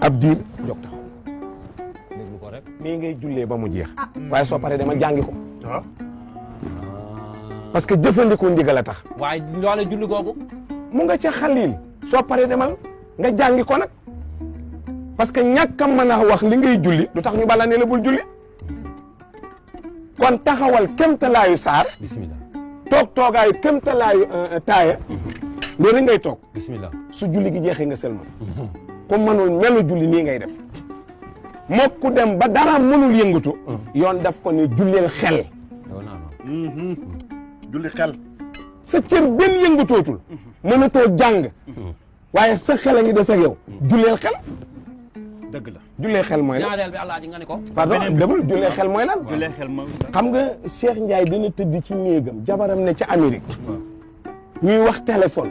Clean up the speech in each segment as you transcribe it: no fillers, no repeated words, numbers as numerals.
ab diir jóg taxaw déglu ko rek nii ngay jullee ba mu jeex waaye soo paree dama jàngi ko parce que jëfandikoo ndigal a tax waaye loole julli googu mu nga ca xalil soo paree demal nga jàngi ko nag parce que ñàkk a mën a wax li ngay julli du tax ñu bala ne la bul julli kon taxawal kémtalaayu saar bismillah toog toogaayu kémtalaayu taaya loolu ngay toog bismillah su julli gi jeexee nga sëlmal ku mënul melu julli nii ngay def moo ku dem ba dara mënul yëngatu yoon daf ko ne julleel xel julli xel sa cër benn yëngatootul mënatoo jàng waaye sa xel a ngi des ak yow julleel xel dëgg la jullee xel mooy lan ñaareel bi alaaji nga ne ko pardon demul jullee xel mooy lan julli xel ma xam nga Cheikh Ndiaye dina tëdd ci néegam jabaram ne ca Amérique ñuy wax téléphone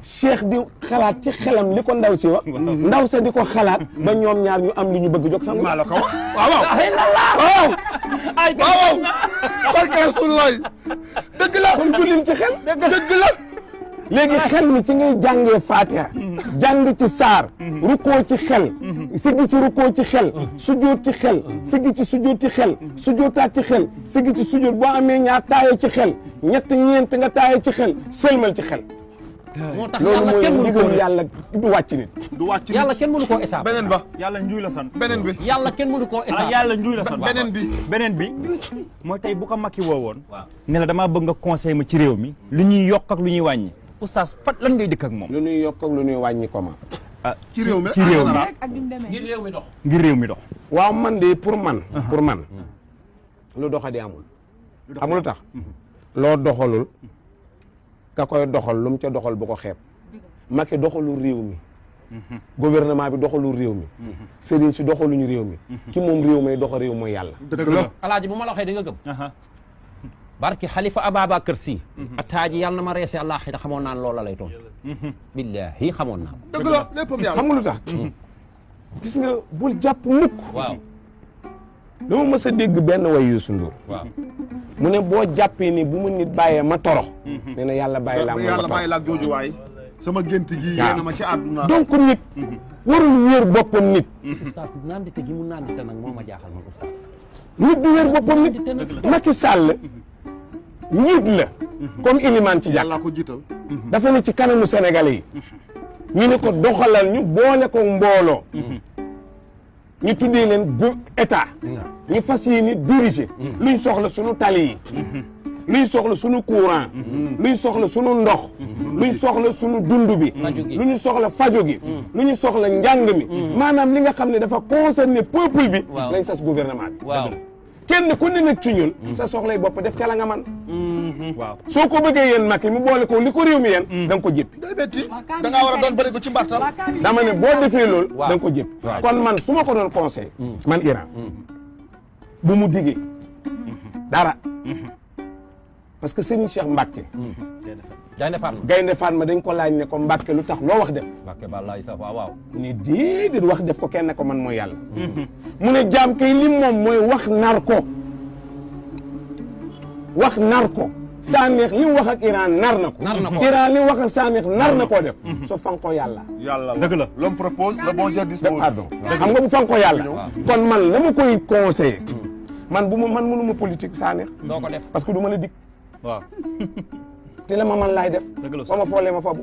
Cheikh di xalaat ci xelam li ko ndaw si wax ndaw sa di ko xalaat ba ñoom ñaar ñu am li ñu bëgg jóg sang maa la ko wax waaw waaw waaw ay waaw barke Rasulullaay dëgg la kon jullil ci xel dëgg la léegi xel mi ci ngay jàngee Fatiha jàng ci saar rukkoo ci xel siggi ci rukkoo ci xel sujjóot ci xel siggi ci sujjóot ci xel sujjóotaat ci xel siggi ci sujjóot boo amee ñaar taaye ci xel ñett ñeent nga taaye ci xel sëlmal ci xel moo tax loolu yàlla mooy kenn mënu ndigal koo yàlla du wàcc nit du wàcc yàlla kenn mënu koo esaab beneen ba yàlla njuuy la sant. beneen bi yàlla kenn mënu koo esaab yàlla njuuy la sant. beneen bi beneen bi mooy tey bu ko Macky woowoon ne la damaa bëgg nga conseil ma ci réew mi lu ñuy yokk ak lu ñuy wàññi oustaz fat lan ngay dëkk ak moom lu ñuy yokk ak lu ñuy wàññi comment ah ci réew mi ci réew mi ak ni mu demee. ngir réew mi dox ngir réew mi dox waaw man de pour man lu doxadi amul amul lu tax loo doxalul ka koy doxal lu mu ca doxal bu ko xeeb Macky doxalul réew mi gouvernement bi doxalul réew mi sëriñ si doxaluñu réew mi ki moom réew may doxal réew mooy yàlla dëgg la alaaji bu ma la waxee di nga gëm barki xalifa Ababacar Si ataaji yàlla na ma reese àllaaxira xamoon naan loola lay tontu billaahi xamoon naa ko dëgg la léppam yàlla xam nga lu tax gis nga bul jàpp mukk waaw dama mës a dégg benn way Youssou Ndour waaw mu ne boo jàppee ni bu mu nit bàyyee ma torox nee na yàlla bàyyi laa yàlla ma bàyyi la ak jooju waay sama gént gi yéena ma ci àdduna donc nit warul wéer boppam nit oustaz nandite gi mu nandite nag moo ma jaaxal man oustaz nit du wéer boppam nit Macky Sall njiit la comme ilimaan ci jàkk yàlla ko jiital dafa ne ci kanamu Sénégalais yi ñu ne ko doxalal ñu boole ko mbooloo ñu tuddee leen état ñu fas yéene diriger luñ soxla sunu tali yi luñ soxla sunu courant luñ soxla sunu ndox luñ soxla sunu dund bi lu ñu soxla fajo gi lu ñu soxla njàng mi maanaam li nga xam ne dafa concerner peuple bi lañ sas gouvernement bi waaw kenn ku ne nag ci ñun sa soxlay bopp def ca la nga man waaw soo ko bëggee yéen Macky mu boole ko li ko réew mi yéen da nga ko jéppi day betti da ngaa war a doon bëri ko ci mbartal dama ne boo defee loolu waaw. da nga ko jéppi kon man su ma ko doon conseil man Iran bu mu digee dara parce que Serigne Cheikh Mbacke Gaynde Fatma Gaynde Fatma dañ ko laaj ne ko Mbacke lu tax loo wax def Mbàkke balaay sa waaw waaw mu ne déedéet wax def ko kenn ko man mooy yàlla mu ne jaam kay li moom mooy wax nar ko wax nar ko Sanex li mu wax ak Iran nar na ko nar na ko Iran li mu wax ak Sanex nar na koo def so fankoo yàlla yàlla dëgg la l'homme propose le bon Dieu dispose pardon xam nga bu fankoo yàlla kon man la ma koy conseillé man bu ma man mënu ma politique Sanex doo ko def parce que du ma la dig waaw te la ma man laay def dëgg la ba ma foolee ma fabu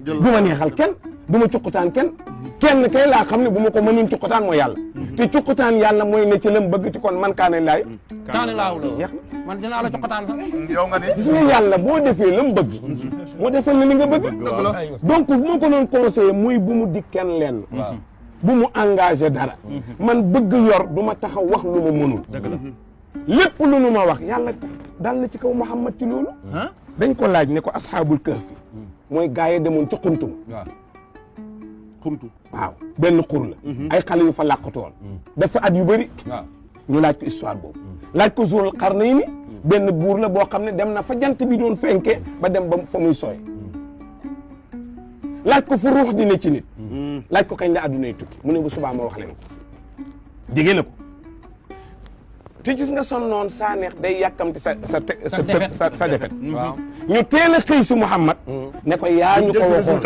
jël du ma neexal kenn du ma cuqutaan kenn kay laa xam ne bu ma ko mënuñ cuqutaan mooy yàlla te cuqutaan yàlla mooy ne ci lam bëgg ci kon man kaane laay taane laaw la jeex man dinaa la joxataan sax yow nga ne gis nga yàlla boo defee lam bëgg moo defal la li nga bëgg dëgg la donc bu ma ko doon conseillé muy bu mu dig kenn lenn waaw bu mu engagé dara man bëgg yor du ma taxaw wax lu ma mënul dëgg la lépp lu nu ma wax yàlla dal na ci kaw Muhammad ci loolu dañ ko laaj ne ko asxaabul kahfi mooy gaa yi demoon ca xuntum waaw xumtu waaw benn xur la ay xale yu fa làqatoon dafa at yu bëri waaw ñu laaj ko histoire boobu laaj ko Zul Qarnayni benn buur la boo xam ne dem na fa jant bi doon fenke ba dem ba fa muy sooy laaj ko fu ruux di ne ci nit laaj ko kañ la addunay tukki mu ne bu subaa ma wax leen ko jege na ko te gis nga son noon Sanex day yàkkamti sa defet waaw ñu teel a xëy si Muhammad ne ko yaa ñu ko waxoon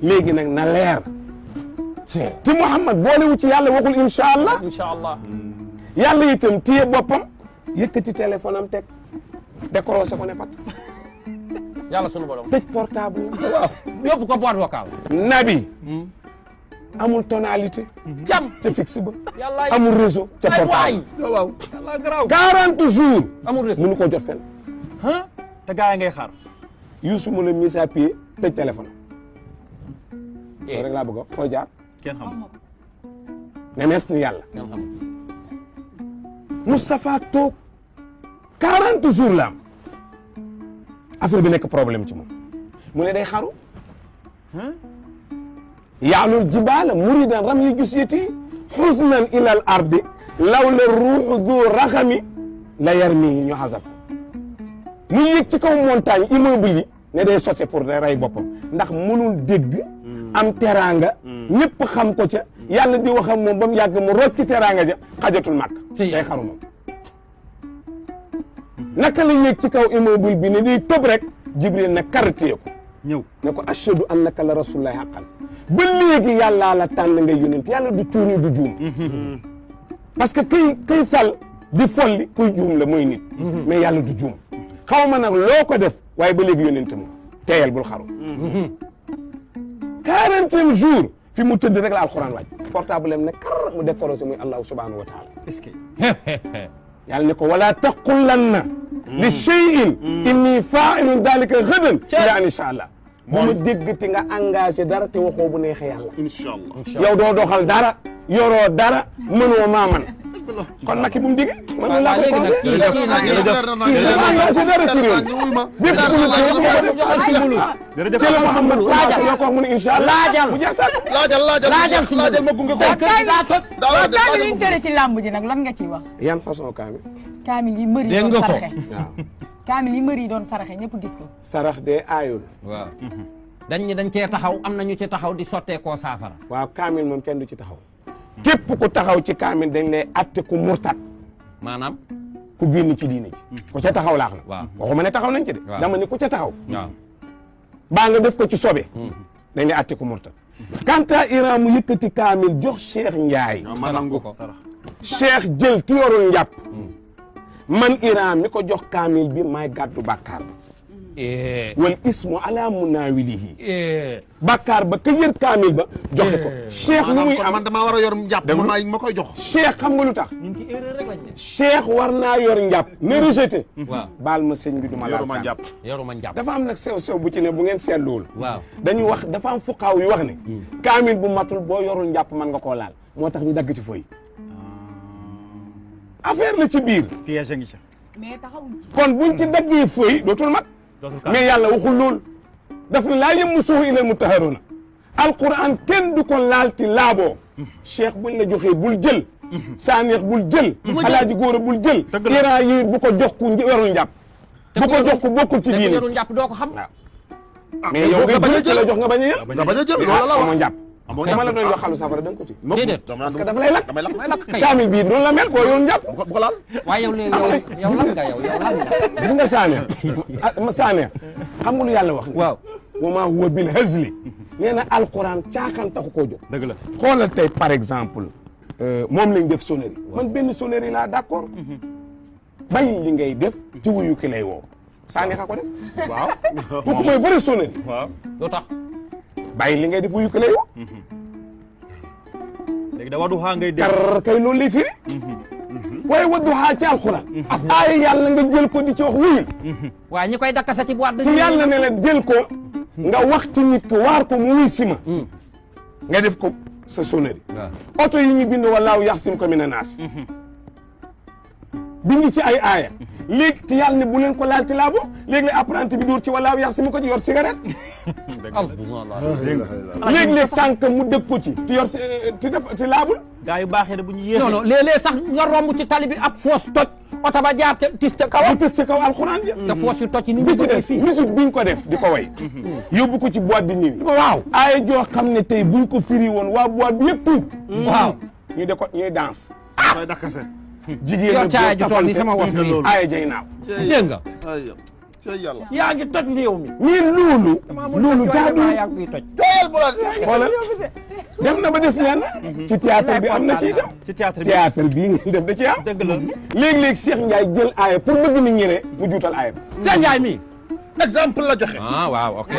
léegi nag na leer te Muhammad boolewu ci yàlla waxul incha allah incha allah. yàlla itam téye boppam yëkkati téléphone am teg décroché ko ne pat yàlla sunu borom. tëj portable waaw yóbbu ko boîte vocale. nabi amul tonalité jam ca fixe ba yàlla amul réseau ca ay waay. portable waaw yàlla garaaw. 40 jours amul réseau. mënu ko jot fenn te gaa yi ngay xaar. Youssou mu la mise à pied tëj téléphone loolu rek laa bëgg a wax fooy jaar kenn xam. ne nees ni yàlla kenn xam. Moustapha toog 40 jours la am affaire bi nekk problème ci moom mu ne day xaru yaalul jibaala muridan ram yi jusyati xusnan ila al ardi law la ruuxu du raxami la yarmihi ñu xasaf mu yëg ci kaw montagne immeuble yi ne day sote pour day rey boppam ndax mënul dégg am teraanga ñëpp xam ko ca yàlla di wax ak moom ba mu yàgg mu rocc ci teraanga ja xajatul màkk day xaru moom naka la yéeg ci kaw immeuble bi ne day tëb rek jibril na kartee ko ñëw ne ko ashhadu annaka la rasulullahi haqqan ba léegi yàllaa la tànn ngay yónent yàlla du cuuni du juum parce que kay fal di folli kuy juum la mooy nit mais yàlla du juum xaw ma nag loo ko def waaye ba léegi yónent mu teeyal bul xaru 40e jour fi mu tëdd rek la alxuraan waaj portable am ne kar mu décorosé muy allahu subhanahu wa taala est-ce que. yàlla ne ko wala taqulanna li shay'in inni fa'ilun dalika ghadan illa an insha allah bu ma déggati nga engagé dara te waxoo bu neexee yàlla incha allah yow doo doxal dara yoroo dara mënoo maa man kon nag ki bu mu digge man laa ko conseillé kii dama engagé dara ci réew bépp politique bu ko def jërëjëf ci la Mouhamed laajal yoo ko wax mu ne incha allah bu jeex sax laajal ma gunge ko kaamil yi ñu tere ci làmb ji nag lan nga ciy wax. yan façon kaamil kaamil yi mbër yi Dégg doon nga ko. saraxe. waaw kaamil yi mbër yi doon saraxe ñëpp gis ko. sarax de aayul waaw. dañ cee taxaw am na ñu ci taxaw di sotteekoo saafara. waaw kaamil moom kenn du ci taxaw képp ku taxaw ci kaamil dañ lay atte ku murtat maanaam. ku génn ci diine ji ku ca taxaw laax na waaw. waxuma ne taxaw nañ ci de waaw. dama ne ku ca taxaw waaw. baa nga def ko ci sobe dañ lay atte ku murtat kanta Iran mu yëkkati kaamil jox Cheikh Ndiaye ma nangu ko. Cheikh jël tu yorul njàpp man Iran mi ko jox kaamil bi may gàddu bàkkaar wal ismu ala munawilihi bàkkaar ba ka yër kaamil ba joxe ko Cheikh lu muy am man damaa war a yor njàpp ma koy jox Cheikh xam nga lu tax ñun ci erreur rek lañ ne. Cheikh war naa yor njàpp ne rejeté waaw. baal ma sëñ bi du ma laal yoruma njàpp yoruma njàpp. dafa am nag sew bu ci ne bu ngeen seetluwul waaw. dañuy wax dafa am fuqaaw yu wax ne kaamil bu matul boo yorul njàpp mën nga koo laal moo tax ñu dagg ci fooy affaire la ci biir piège a ngi ca. mais taxawuñ ci. kon buñ ci daggee fooy dootul mat mais yàlla waxul lool daf ne laa yamassuhu illal mutahharuuna alquran kenn du ko laal ti laaboo cheikh buñ la joxee bul jël saaneex bul jël alaaji góor a bul jël Iran yi bu ko jox ku yorul njàpp bu ko jox ku bokkul ci te ku diine yorul njàpp doo ko xam. mais yow nga bañ a jël la jox nga bañ a yël nga bañ a jël loolu la amoo wax njàpp amoo te ma la njàpp. doon wax xalu safara da nga ko ci déedéet. parce que dafa lay lakk damay lakk may lakk kay. kaamil bii noonu la mel boo yorul njàpp bu ko laal waaye yow léegi yow lan nga yow lan nga. gis nga saaneex ma saaneex xam nga lu yàlla wax waaw. wa maa huwa bil hazli nee na alquran caaxaan taxu koo jóg dëgg la. xoolal tey par exemple moom lañ def sonnerie man benn sonnerie laa d'accord bàyyi li ngay def ci wuyu ki lay woo saaneex a ko def waaw. kooku mooy vrai sonnerie waaw. loo tax. bàyyi li ngay def wuyu ki lay woo léegi da Wadduha ngay dégg. kar kay loolu lay firi waaye Wadduha ci alquran as aaya yàlla nga jël ko di ci wax wuyul waaye ñi koy dakkasa ci boîte ci yàlla ne la jël ko nga wax ci nit ki waar ko mu wuy sima nga def ko sa sonnerie waaw. oto yi ñu bind wallaahu yaxsimuka mina naas bind ci ay aaya léegi te yàlla ne bu leen ko laal ci laabo léegi-léeg apprenti bi dóor ci wallaahu yaxsimuka ci yor cigarette léegi-léeg tànk mu dëg ko ci ti yor ti def ti laabul gaa yu baaxee ne bu ñu yéexee. non non léeg-léeg sax nga romb ci tali bi ab foos toj oto ba jaar te tis ca mu kawam. tës ci kaw alxuraan ja te foos yu toj ci ni bi ñu ci bëggee des fii. musique biñ ko def di ko way yóbbu ko ci boîte di nuit waaw. aaya joo xam ne tey buñ ko firi woon waa boîte bi yëpp tuub waaw. ñu de ko ñuy danse koy dakkase jigéen yor ak caaya góor ju toll ni sama tafante wax nii. aaya jay naaw dégg nga. ay cey yàlla. yaa ngi toj réew mi. mais loolu jaadu yaa ngi fiy toj. doyal bu la neexee. xoolal dem na ba des leen ci théâtre bi am na ci itam ci théâtre bi théâtre bii ngeen def da ci am dëgg la. léeg-léeg Cheikh Ndiaye jël aaya pour bëgg nit ñi ne mu juutal aaya ba Cheikh Ndiaye mii. exemple la joxe. ah waaw ok.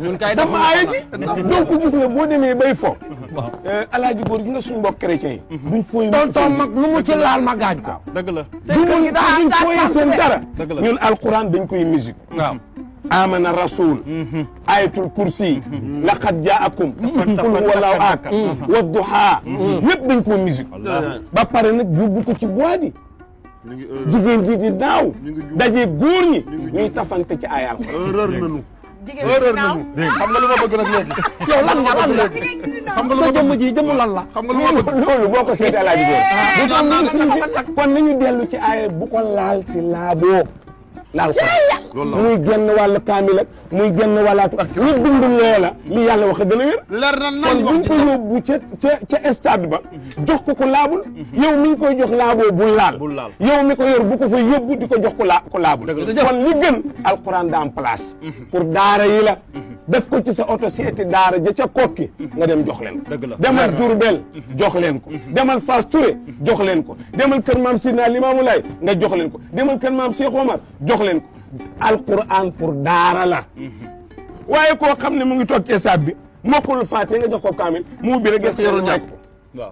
ñun kay dafa aaya ji donc gis nga boo demee bay fo waaw. alaaji góor gi nga suñu mbokk chrétien yi duñ fooy tonton mag lu mu ci laal ma gaañ ko. dëgg la. duñ fooy seen dara dëgg la. ñun alquran dañ koy musique waaw. amana rasul ayatul kursi laqad jaakum qul huwallahu ahad wadduha lépp dañ ko musique ba pare nag yóbbu ko ci bois bi ñu ngi jigéen ji di daaw ñu ngi juum. daje góor ñi ñuy tafante ci ayal erreur nañu. jigéen erreur ñi naaw. nañu. xam nga lu ma bëgg nag léegi. yow lan la lan la. jigéen ñi naaw. xam nga lu sa ma jëmm bëgg. ji jëmm lan la. xam nga lu ma bëgg. loolu boo ko seetee alaaji góor bu am lu signifié kon nañu dellu ci aaya bu ko laal ci laaboo laal ko loolu la muy genn wàllu kaamil ak muy genn wàllaatu ñu dund loola li yàlla wax a gën a wér leer na kon nañ buñ wax ko yóbbu ca stade ba jox ko laabul yow mi ngi koy jox laaboo bul laal bul laal. yow mi ko yor bu ko fa yóbbu di ko jox ko laabul Dëgg la. kon li gën alquran da am place pour daara yi la def ko ci sa oto seeti daara ja ca kokki nga dem jox leen ko Dëgg la. demal Diourbel jox leen ko demal Fass Touré jox leen ko demal kër maam Sidna Limaamu Laay nga jox leen ko demal kër maam Cheikh Omar jox leen ko alquran pour daara la waaye koo xam ne mu ngi toog ci stade bi mokkul Faatiha nga jox ko kaamil mu ubbi rek gëstu yorul waaj njàpp. ko waaw.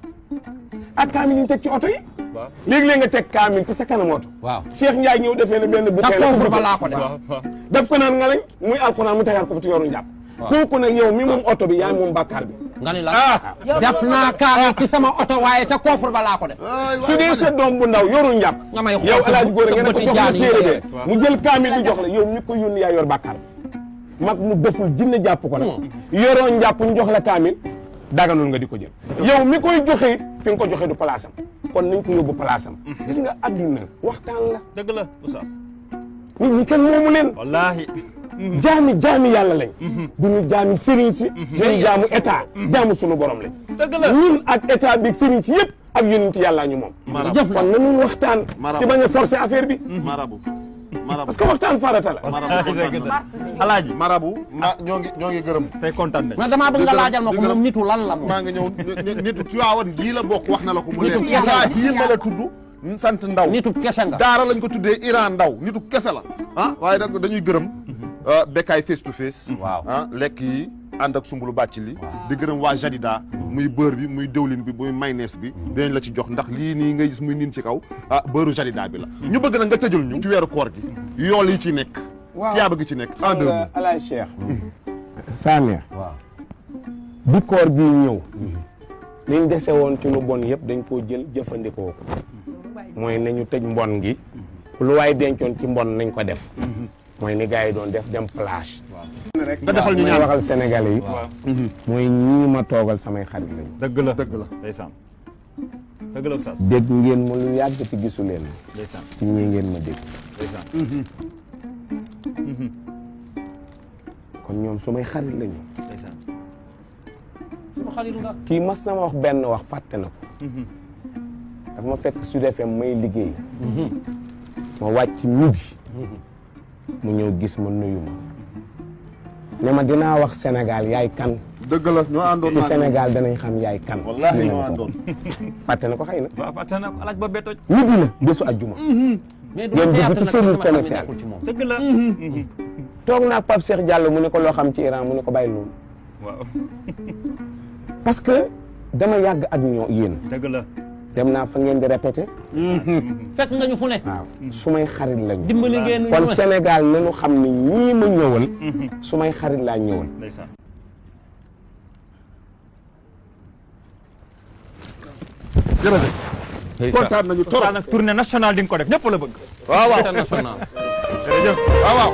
ak kaamil yi ñu teg ci oto yi waaw. léegi-léegi nga teg kaamil ci sa kanam oto waaw. Cheikh Ndiaye ñëw defee ne benn sa bouquet coffre ba laa ko def. def ko naan nga lañ muy alquran mu tegaat ko fa ci yoru njàpp kooku nag yow mi moom oto bi yaay moom bàkkaar bi nga ni la. yow def naa kaamil ci sama oto waaye ca coffre ba laa ko def. su dee sa doom bu ndaw yorul njàpp nga may xool yow sa alaaji góor nga ne ko bëti jox ma jaan yi téere nga bee mu jël kaamil bi jox la yow mi ko yónni yaa yor bàkkaar mag mu deful jinne jàpp ko nag yoroo njàpp ñu jox la kaamil daganul nga di ko jël yow mi koy joxe it fi nga ko joxe du place am kon nañ ko yóbbu place am gis nga addina waxtaan la dëgg la oustaz. nit ñi kenn moomu leen wallaahi. jaami yàlla lañ duñu jaami sëriñ si duñu jaamu état jaamu sunu borom lañ dëgg la. ñun ak état bi sëriñ si yëpp ak yonent yàlla ñu moom jëf la kon nañu waxtaan ci bañ a forcer affaire bi marabu. parce que waxtaan farata la alaaji. marabu ñoo ngi gërëm. tey kontaan nañ. mais damaa bëgg nga laajal ma ko moom nitu lan la moom. maa ngi ñëw nitu Tiwaawan gii la bokk wax na la ko mu Nitu leer. kese waa gii ma la tudd sant Ndaw. nitu kese nga. daara lañ ko tuddee Iran Ndaw nitu kese la. ah waaye nag dañuy gërëm. Bekkaay face to face. waaw. ah lekk yi ànd ak sumbulu bàcc li. di gërëm waa Jadida. muy beurre bi muy dëwlin bi muy mayonnaise bi. dinañ la ci jox ndax lii nii ngay gis muy niin ci kaw. ah beurre Jadida bi la. ñu bëgg nag nga tëjul ñu. ci weeru koor gi. yool yi ci nekk. tiyaaba gi ci nekk en deux mots. alaay Cheikh Samia waaw. bi koor gi ñëw liñ dese woon ci lu bon yëpp dañ koo jël jëfandikoo ko mooy nañu tëj mbon gi lu waay dencoon ci mbon nañ ko def mooy ni gars yi doon def dem plage nga defal ñu may ñaan. waxal sénégalais yi mooy ñii ma toogal samay xarit lañu dëgg la. dëgg la. ndeysaan. dëgg la oustaz. dégg ngeen ma lu yàgg ci gisu leen ndeysaan. ci ñii ngeen ma dégg ndeysaan. kon ñoom sumay xarit lañu ndeysaan. suma xarit nga. kii mas na ma wax benn wax fàtte na ko dafa ma fekk Sud FM may liggéey ma wàcc midi mu ñëw gis ma nuyu ma ne ma dinaa wax Sénégal yaay kan dëgg la ñoo àndoon ci Sénégal danañ xam yaay kan wallaahi ñu ne ñoo ma ko. àndoon. fàtte na ko xëy na waaw fàtte na ko alaaj ba beetoj. midi la bésu àjjuma mais ngeen dugg ci cellule commerciale ci moom. dëgg la. toog naa Pape Cheikh Diallo mu ne ko loo xam ci Iran mu ne ko bàyyi noonu waaw. parce que dama yàgg ak ñoo yéen dëgg la. dem naa fa ngeen di répété fekk nga ñu fu ne. waaw sumay xarit lañu dimbali ngeen kon ñu. Sénégal nañu xam ne ñii ma ñëwal sumay xarit laa ñëwal ndeysaan. jërëjëf. kontaan nañu trop. nag tournée nationale di nga ko def ñëpp la bëgg. waaw waaw international. jërëjëf. waaw waaw.